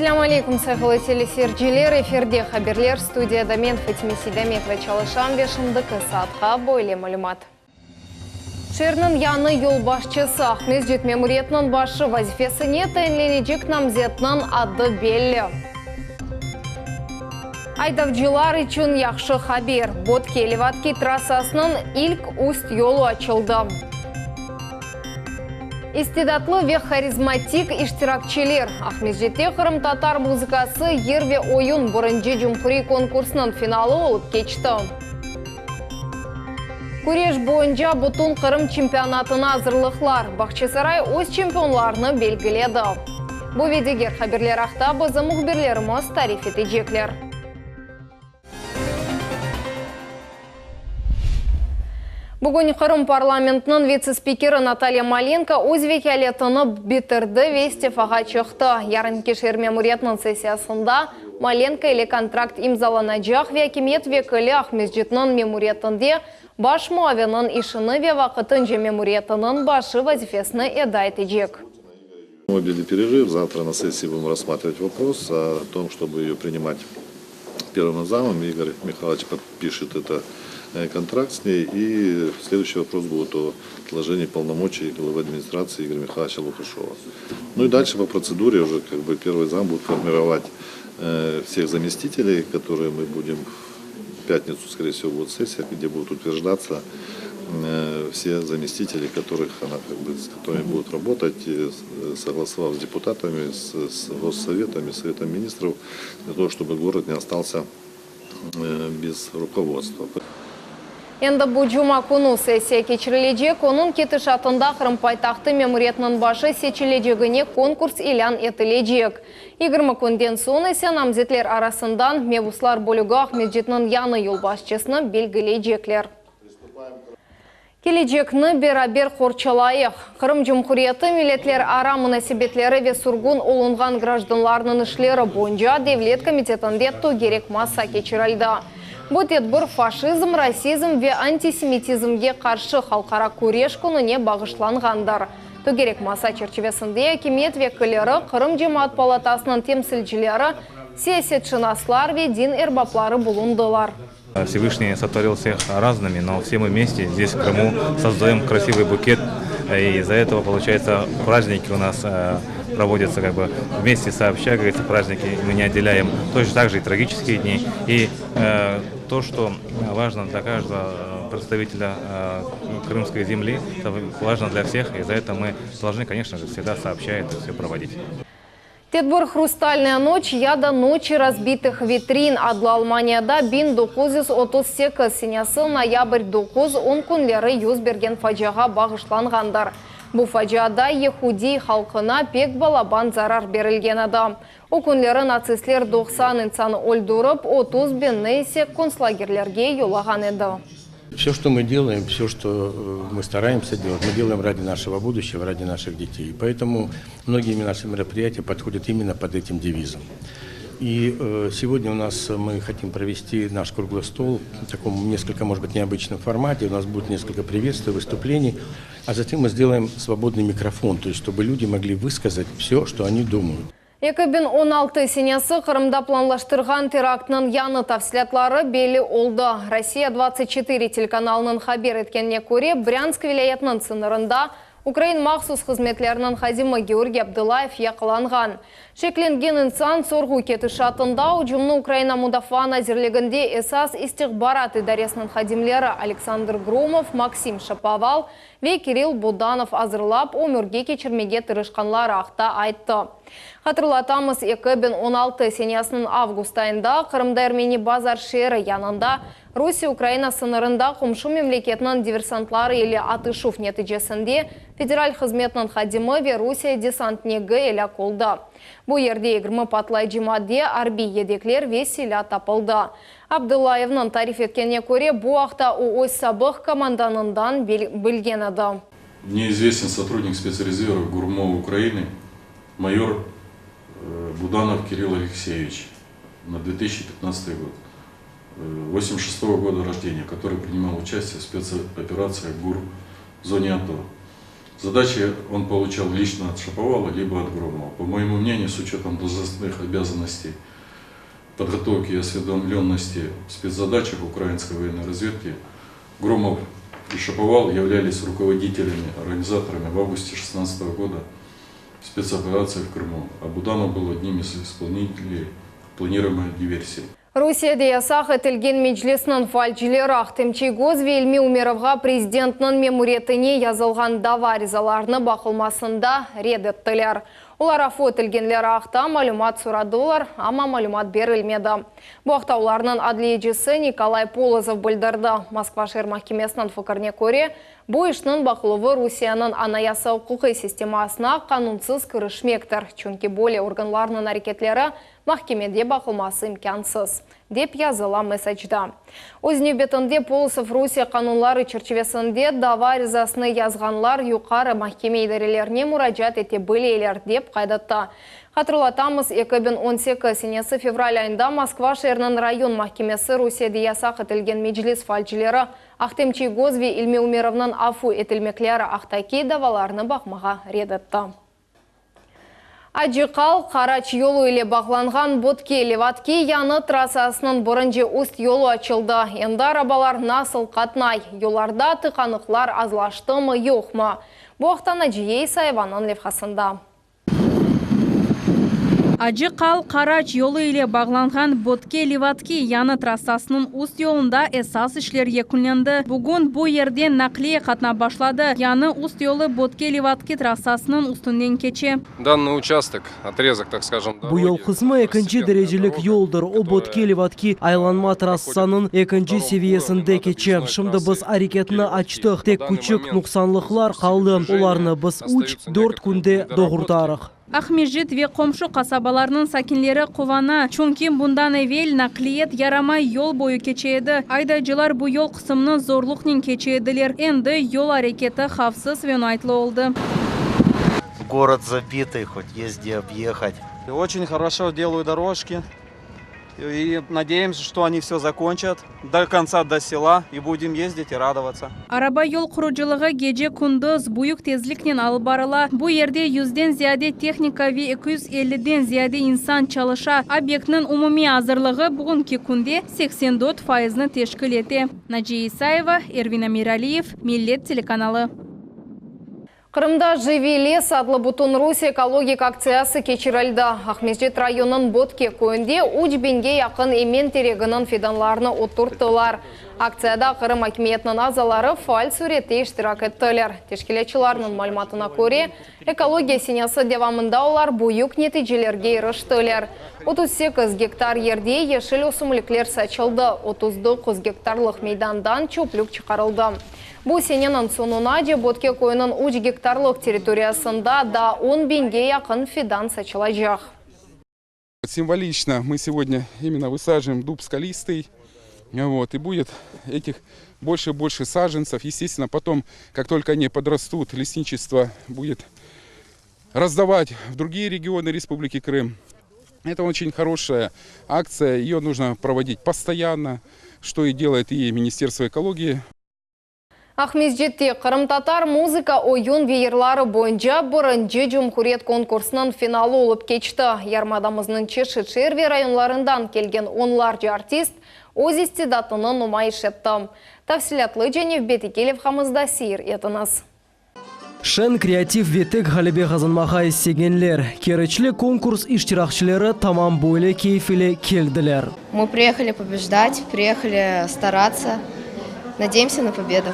Esselâmu aleykum, sayğılı teleseyirciler! Efirde haberler, studiyada men, Fatime Seydametova, çalışam ve şimdiki saatqa böyle malümat. Şeerniñ yañı yolbaşçısı, Aqmescit memuriyetiniñ başı vazifesine tayinlenecek namzetniñ adı belli. Aydavcılar içün yahşı haber, Botke-Levadki trassasınıñ ilk üst yolu açıldı. İstidatlı ve harizmatik iştirakçiler, Aqmescitte qırımtatar muzıkası, yır ve oyun birinci cumhuriy konkursınıñ finalı olıp keçti. Küreş boyunca Bütünqırım çempionatına azırlıqlar, Bağçasaray öz çempionlarını belgiledi. Bu ve diger haberler aqta bizim mühbirlerimiz tarif etecekler. Bugün Qırım parlamentiniñ vitse-spikeri Natalya Malenko öz vekâletini bitirdi ve istifağa çıqtı. Yarınki şeer memuriyetiniñ sessiyasında Malenko ile kontrakt imzalanacaq ve akimiyet vekili Aqmescitniñ memuriyetinde baş muaviniñ işini ve vaqtınca memuriyetiniñ başı vazifesini eda etecek. Мы перерыв. Завтра на сессии будем рассматривать вопрос о том, чтобы ее принимать первым замом. Игорь Михайлович подпишет это э, контракт с ней. И следующий вопрос будет о отложении полномочий главы администрации Игоря Михайловича Лукашова. Ну и дальше по процедуре уже как бы первый зам будет формировать э, всех заместителей, которые мы будем в пятницу, скорее всего, будет сессия, где будут утверждаться э, все заместители, которых она, как бы, с которыми будут работать, согласовав с депутатами, с, с госсоветами, Советом министров, для того, чтобы город не остался э, без руководства. Endi bu cuma künü sessiya keçirilecek, onıñ ketişatında Qırım paytahtı memuriyetiniñ başı seçilecegine konkurs ilân etilecek. 20 künden soñ ise namzetler arasından mebuslar bölügi Aqmescitniñ yañı yolbaşçısını belgileycekler. Kelecekni beraber qorçalayıq! Qırım Cumhuriyeti milletlerara munasebetleri ve sürgün olunğan grajdanlarnıñ işleri boyunca devlet komitetinde tögerek masa keçirildi. Bu tedbir faşizm, rasizm ve antisemitizmge qarşı halqara küreş kününe bağışlanğandır. Tögerek masa çerçivesinde akimiyet vekilleri, Qırım Cemaat palatasınıñ temsilcileri, siyasetşınaslar ve din erbapları bulundılar. Всевышний сотворил всех разными, но все мы вместе здесь, в Крыму, создаем красивый букет. И из-за этого, получается, праздники у нас э, проводятся как бы вместе сообща, говорится, праздники мы не отделяем. Точно так же и трагические дни. И э, то, что важно для каждого э, представителя э, крымской земли, это важно для всех, и за это мы должны, конечно же, всегда сообща это все проводить. Tedbir Хрустальная ночь ya da Ночи разбитых витрин adlı Almaniyada 1938 senesi noyabr 9-10 künleri yüz bergen faciağa bağışlanğandır. Bu faciada yehudiy halqına pek balaban zarar berilgen edi. O künleri natsistler 90 insanı öldürip, 30 biñni ise kontslagerlerge yollağan edi. Все, что мы делаем, все, что э, мы стараемся делать, мы делаем ради нашего будущего, ради наших детей. Поэтому многие наши мероприятия подходят именно под этим девизом. И э, сегодня у нас мы хотим провести наш круглый стол в таком несколько, может быть, необычном формате. У нас будет несколько приветствий, выступлений, а затем мы сделаем свободный микрофон, то есть чтобы люди могли высказать все, что они думают. 2016 senesi Qırımda planlaştırğan teraktınıñ yañı tafsilâtları belli oldı. Rossiya 24 telekanalınıñ haber etkenine köre, Bryansk vilâyetiniñ sıñırında ukrain mahsus hızmetleriniñ hadimi Georgiy Abdullayev yaqalanğan. Şeklengen insan sorğu ketişatında ücümni Ukraina Mudafaa nazirliginde esas istihbarat idaresiniñ hadimleri Aleksandr Gromov, Maksim Şapoval ve Kirill Budanov azırlap ömürge keçirmege tırışqanları aqta ayttı. Hatırlatamız, 2016 senesiniñ avgust ayında Qırımda Ermeni Bazar şeeri yanında Rusiye-Ukraina sıñırında qomşu memleketniñ diversantları ile atışuv neticesinde Federal hızmetniñ hadimi ve Rusiye desantnigi elâk oldı. Bu yerde 20 patlayıcı madde, arbiy yedekler ve silâ tapıldı. Abdullayevniñ tarif etkenine köre, bu aqta o öz sabıq komandanından bilgen edi. Мне известен сотрудник спецрезерва ГУРМО Украины, майор э, Буданов Кирилл Алексеевич на 2015 год, 86 -го года рождения, который принимал участие в спецоперациях ГУР в зоне АТО. Задачи он получал лично от Шаповала, либо от Громова. По моему мнению, с учетом должностных обязанностей, подготовки и осведомленности в спецзадачах украинской военной разведки, Громов и Шаповал являлись руководителями, организаторами в августе 2016 года спецоперации в Крыму. А Буданов был одним из исполнителей планируемой диверсии. Rusiyede yasaq etilgen Meclisniñ faalcileri Ahtem Çiygoz ve İlmi Umerovğa prezidentniñ memuriyetine yazılğan dava arizalarını baqılmasında red ettiler. Olar afu etilgenleri aqta malümat soradılar, amma malümat berilmedi. Bu aqta olarnıñ adliyecisi Nikolay Polozov bildirdi. Moskva şeer mahkemesiniñ fikirine köre, bu işniñ baqıluvı Rusiyeniñ anayasa-uquqiy sistemasına qanunsız kirişmektir, çünki böyle organlarnıñ areketleri mahkemede baqılması imkânsız, dep yazıla mesacda. Öz nevbetinde Polozov Rusiye qanunları çerçivesinde dava arizasını yazğanlar Yuqarı mahkeme idarelerine muracaat ete bileler, dep qayd etti. Hatırlatamız, 2018 senesi fevral ayında Moskva şeeriniñ rayon mahkemesi Rusiyede yasaq etilgen Meclis faalcileri Ahtem Çiygoz ve İlmi Umerovnıñ afu etilmekleri aqtaki davalarını baqmağa red etti. Acı Qal, Qaraç yolu ile bağlanğan Bötke, Levadki yañı trassasınıñ birinci üst yolu açıldı. Endi arabalar nasıl qatnay, yollarda tıqanıqlar azlaştımı, yoqmı? Bu aqta Naciye İsayevanıñ levhasında. Acı Qal, Qaraç yolu ile bağlanğan Bötke, Levadki yañı trassasınıñ üst yolunda esas işler yekünlendi. Bugün bu yerden naqliye qatnap başladı. Yañı üst yolu Bötke, Levadki trassasınıñ üstünden keçe. Данный участок, отрезок, так скажем, Bu yol qısmı ekinci derecelik yoldır. O, Bötke, Levadki aylanma trassanıñ ekinci seviyesinde keçe. Şimdi biz areketni açtıq, tek küçük nuqsanlıqlar qaldı, olarnı biz üç, dört künde doğurtarıq. Aqmescit ve qomşu qasabalarnıñ sakinleri quvana, çünki bundan evel naqliyet yaramay yol boyu keçe edi. Aydaycılar bu yol qısımını zorluqnen keçe ediler. Endi yol areketi havfsız ve oñaytlı oldı. Город забитый, хоть есть где объехать. Очень хорошо делают дорожки. И надеемся, что они все закончат до конца, до села, и будем ездить и радоваться. Araba yol qurucılığı gece-kündüz büyük tezliknen alıp barıla. Bu yerde yüzden ziyade tehnika ve 250-den ziyade insan çalışa. Obyektniñ umumiy azırlığı bugünki künde 84 fayıznı teşkil ete. Naciye İsayeva, Ervin Amiraliyev, Millet telekanalı. Qırımda Живи лес adlı Bütünrusiye ekologik aktsiyası keçirildi. Aqmescit rayonınıñ Bötke köyünde 3000-ge yaqın emen tereginiñ fidanlarını oturttılar. Aktsiyada Qırım akimiyetiniñ azaları faal sürette iştirak ettiler. Teşkilâtçılarnıñ malümatına köre, ekologiya senesi devamında olar büyük neticelerge iriştiler. 38 gektar yerde yeşil ösümlikler saçıldı, 39 gektarlıq meydandan çöplük çıqarıldı. Bu seneniñ soñunace Bötke köyüniñ 3 gektarlıq territoriyasında daa 10 biñge yaqın fidan saçılacaq. Символично мы сегодня именно высаживаем дуб скалистый. Вот, и будет этих больше и больше саженцев. Естественно, потом, как только они подрастут, лесничество будет раздавать в другие регионы Республики Крым. Это очень хорошая акция, ее нужно проводить постоянно, что и делает и Министерство экологии. Aqmescitte qırımtatar muzıka oyun ve yırları boyunca birinci cumhuriyet konkursınıñ finalı olıp keçti. Yarımadamıznıñ çeşit şeer ve rayonlarından kelgen onlarca artist öz istidatını numayış etti. Tafsilâtlıca nevbetteki levhamızda seyir etiñiz. Şeñ, kreativ ve tek ğalebe qazanmağa istegenler, Keriçli konkurs iştirakçileri tamam böyle keyf ile keldiler. Мы приехали побеждать, приехали стараться. Надеемся на победу.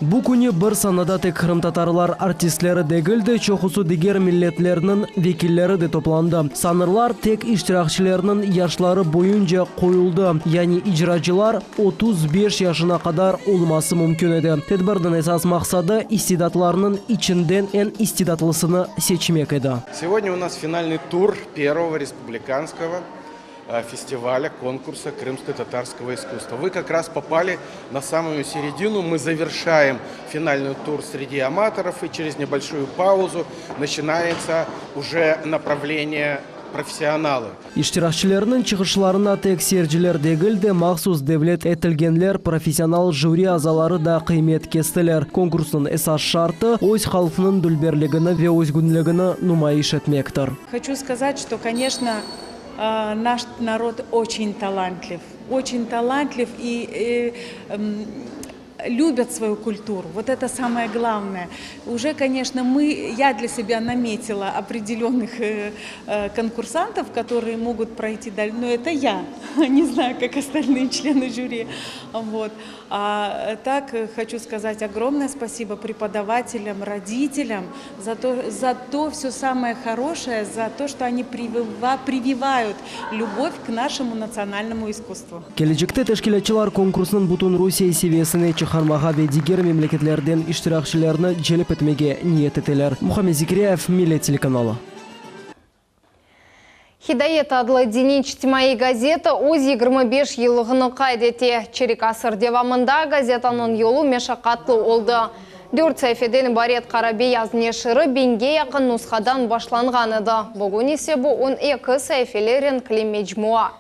Bu künü bir sanada tek qırımtatarlar artistleri degil de, çoqusı diger milletlerniñ vekilleri de toplandı. Sıñırlar tek iştirakçilerniñ yaşları boyunca qoyuldı, yani icracılar 35 yaşına qadar olması mümkün edi. Tedbirniñ esas maqsadı istidatlarnıñ içinden eñ istidatlısını seçmek edi. Сегодня у нас финальный тур первого республиканского фестиваля конкурса крымско-татарского искусства. Вы как раз попали на самую середину. Мы завершаем финальный тур среди аматоров, и через небольшую паузу начинается уже направление. Профессионалы. İştirakçilerniñ çıqışlarına tek seyirciler degil de, mahsus devlet etilgenler, professional jüri azaları da qıymet kestiler. Konkursnıñ esas şartı, öz halqnıñ dülberligini ve özgünligini numayış etmektir. Hoçu skazat, çto, koneçno, naş narod oçen talantliv, oçen talantliv i Любят свою культуру. Вот это самое главное. Уже, конечно, мы, я для себя наметила определенных э, э, конкурсантов, которые могут пройти дальше, но это я, не знаю, как остальные члены жюри. Вот. А так э, хочу сказать огромное спасибо преподавателям, родителям за то, за то все самое хорошее, за то, что они прививают любовь к нашему национальному искусству. Kelecekte teşkilâtçılar konkursnıñ bütün Rusiye seviyesine çıqarmağa ve diger memleketlerden iştirakçilerni celp etmege niyet eteler. Muhammed Zekiryayev, Millet telekanalı. Hidayet adlı diniy-içtimaiy gazeta öz 25 yıllığını qayd ete. Çerik asır devamında gazetanıñ yolu meşaqatlı oldı. Dört saifeden ibaret qara-beyaz neşiri biñge yaqın nushadan başlanğan edi. Bugün ise bu 12 saifeli renkli mecmua.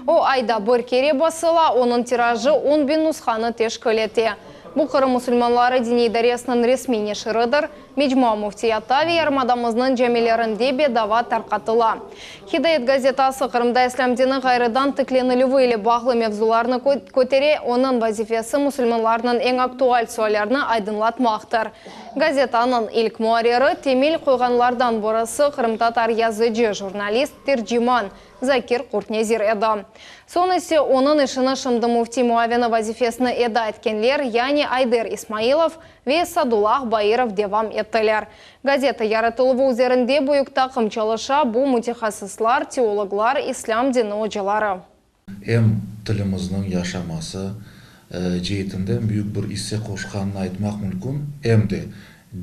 O, ayda bir kere basıla, onıñ tirajı 10.000 nushanı teşkil ete. Bu Qırım musulmanları diniy idaresiniñ resmiy neşiridir. Mecmua müftiyatta ve yarımadamıznıñ camilerinde bedava tarqatıla. Hidayet gazetası Qırımda islâm dini ğayrıdan tiklenilüvi ile bağlı mevzularnı kötere, onıñ vazifesi musulmanlarnıñ eñ aktual suallerini aydınlatmaqtır. Gazetanıñ ilk muarriri, temel qoyğanlardan birisi qırımtatar yazıcı, jurnalist, terciman Zakir Qurtnezir edi. Soñ ise onıñ işini şimdi müfti muavini vazifesini eda etkenler, yani Ayder İsmailov ve Sadullah Bairov devam ettiler. Gazeta yaratıluvı üzerinde büyük taqım çalışa, bu mütehassıslar, teologlar, islâm dini ocaları. Em tilimizniñ yaşaması ceetinden büyük bir isse qoşqanını aytmaq mümkün, em de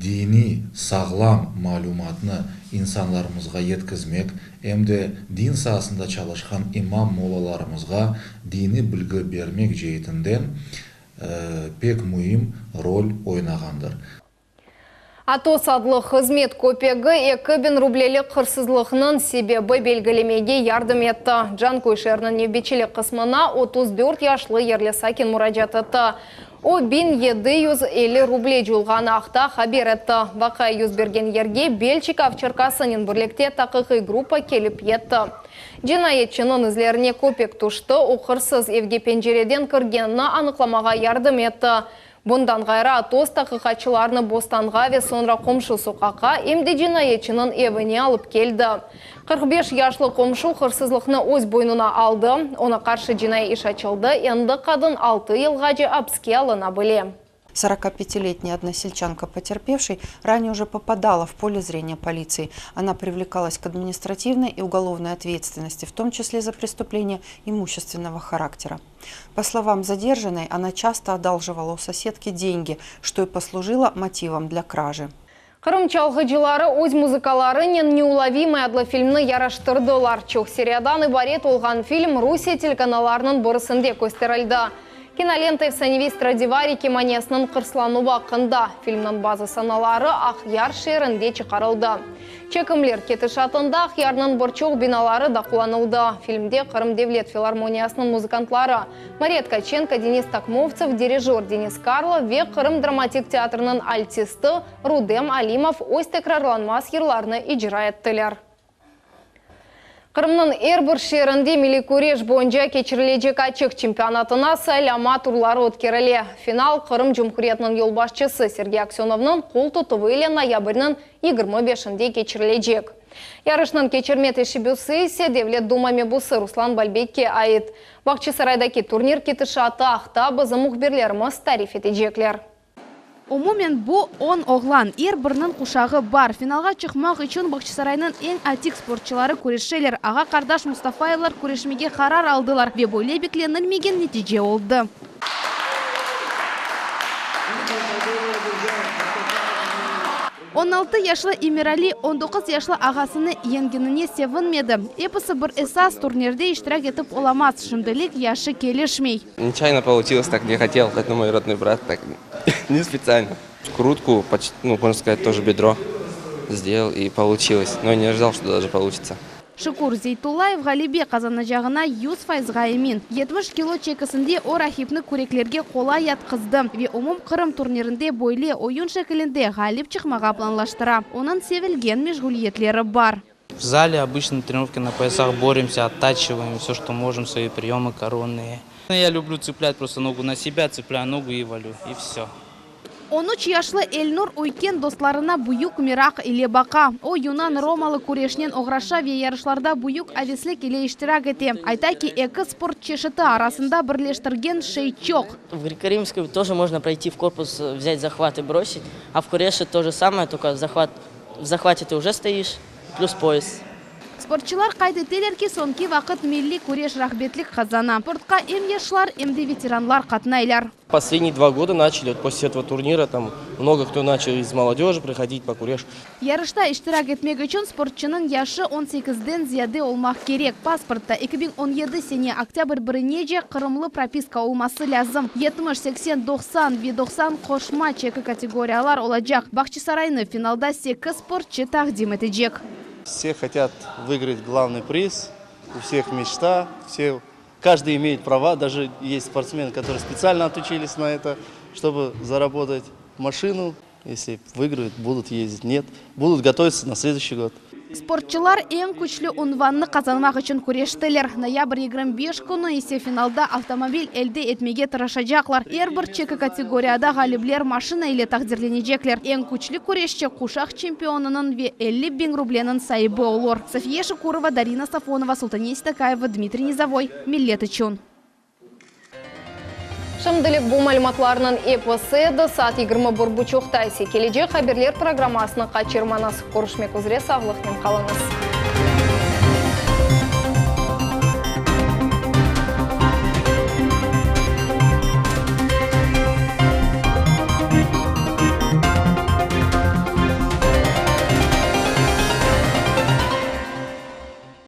diniy sağlam malümatnı insanlarımızğa yetkizmek, em de din saasında çalışqan imam-mollalarımızğa diniy bilgi bermek ceetinden pek müim rol oynağandır. Atos adlı hızmet köpegi 2000 rublelik hırsızlıqnıñ sebebi belgilemege yardım etti. Canköy şeeriniñ nevbetçilik qısmına 34 yaşlı yerli sakin muracaat etti. O, 1750 ruble coyulğanı aqta haber etti. Vaqia yüz bergen yerge Belçika ovçarkasınen birlikte taqiqiy gruppa kelip yetti. Cinayetçiniñ izlerine köpek tüşti, o, hırsız evge pencereden kirgenini anıqlamağa yardım etti. Bundan ğayrı, Atos taqiqatçılarnı bostanğa ve soñra qomşu soqaqqa, em de cinayetçiniñ evine alıp keldi. 45 yaşlı qomşu hırsızlıqnı öz boynuna aldı, oña qarşı cinaiy iş açıldı, endi qadın altı yılğace apske alına bile. 45-летняя односельчанка потерпевшей ранее уже попадала в поле зрения полиции. Она привлекалась к административной и уголовной ответственности, в том числе за преступления имущественного характера. По словам задержанной, она часто одалживала у соседки деньги, что и послужило мотивом для кражи. Qırım çalğıcıları öz muzıkalarınen Neulovimый adlı filmni yaraştırdılar. Çoq seriyadan ibaret olğan film Rusiye telekanallarınıñ birisinde kösterildi. Kinolenta efsaneviy Stradivari kemanesiniñ qırslanuvı aqqında. Filmniñ bazı sanaları Aqyar şeerinde çıqarıldı. Çekimler ketişatında Aqyarnıñ bir çoq binaları da qullanıldı. Filmde Qırım devlet filarmoniyasınıñ muzıkantları Mariya Tkaçenko, Denis Tokmovtsev, dirijör Denis Karlov ve Qırım dramatik teatriniñ altisti Rudem Alimov öz tekrarlanmaz yırlarını icra ettiler. Qırımnıñ er bir şeerinde milliy küreş boyunca keçirilecek açıq çempionatına saylama turları ötkerile. Final Qırım Cumhuriyetiniñ yolbaşçısı Sergey Aksönovnıñ qol tutuvı ile noyabrniñ 25-inde keçirilecek. Yarışnıñ keçirme teşebbüsi ise Devlet Duma mebusı Ruslan Balbekke ait. Bağçasaraydaki turnir ketişatı aqta bizim mühbirlerimiz tarif etecekler. Umumen bu on oğlan, er biriniñ quşağı bar. Finalğa çıqmaq içün Bağçasaraynıñ eñ atik sportçıları küreşeler. Ağa-qardaş Mustafayevlar küreşmege qarar aldılar ve böyle beklenilmegen netice oldı. 16 yaşlı Emirali 19 yaşlı ağasını yeñgenine sevinmedi. Episi bir esas turnirde iştirak etip olamaz, şimdilik yaşı kelişmey. Нечаянно получилось, так не хотел, это мой родной брат, так не специально. Крутку, почти, ну, можно сказать, тоже бедро сделал и получилось. Но не ожидал, что даже получится. Şukur Zeytullayev ğalebe qazanacağına yüz fayızğa emin. 70 kilo çekisinde o raqipni küreklerge qolay yatqızdı ve umumqırım turnirinde böyle oyun şekilinde ğalip çıqmağa planlaştıra. Onıñ sevilgen meşğuliyetleri bar. В зале обычно на тренировке на поясах боремся, оттачиваем все, что можем, свои приемы коронные. Я люблю цеплять просто ногу на себя, цепляю ногу и валю, и все. On üç yaşlı Elnur üyken dostlarına büyük meraq ile baqa. O, yunan-romalı küreşnen oğraşa ve yarışlarda büyük aveslik ile iştirak ete. Ayta ki, eki sport çeşiti arasında birleştirgen şey çoq. В греко-римской тоже можно пройти в корпус, взять захват и бросить, а в куреше то же самое, только захват, в захвате ты уже стоишь, плюс пояс. Sportçılar qayd eteler ki, soñki vaqıt milliy küreş rağbetlik qazana. Sportqa em yaşlar, em de veteranlar qatnaylar. Последние два года начали, вот после этого турнира, там много кто начал из молодежи приходить по куреш. Yarışta iştirak etmek içün sportçunıñ yaşı 18-den ziyade olmaq kerek. Pasportta 2017 sene oktâbr birinece qırımlı propiska olması lâzim. 70, 80, 90 ve 90 qoşma çeki kategoriyalar olacaq. Bağçasaraynı finalda sekiz sportçı taqdim etecek. Все хотят выиграть главный приз, у всех мечта, все, каждый имеет права, даже есть спортсмены, которые специально отучились на это, чтобы заработать машину. Если выиграют, будут ездить, нет, будут готовиться на следующий год. Sportçılar eñ küçlü unvannı qazanmaq içün küreştiler. Noyabr 25 künü ise finalda avtomobil elde etmege tırışacaqlar. Er bir çeki kategoriyada ğalipler maşina ile taqdirlenecekler. Eñ küçlü küreşçi quşaq çempionınıñ ve 50 biñ rubleniñ saibi olur. Safiye Şukurova, Darina Safonova, Sultaniye Sitakaeva, Dmitriy Nizavoy. Millet içün. Şimdilik bu malümatlarnıñ episi edi. Saat 21 buçuqta ise kelecek haberler programmasını qaçırmañız. Körüşmek üzre sağlıqnen qalıñız.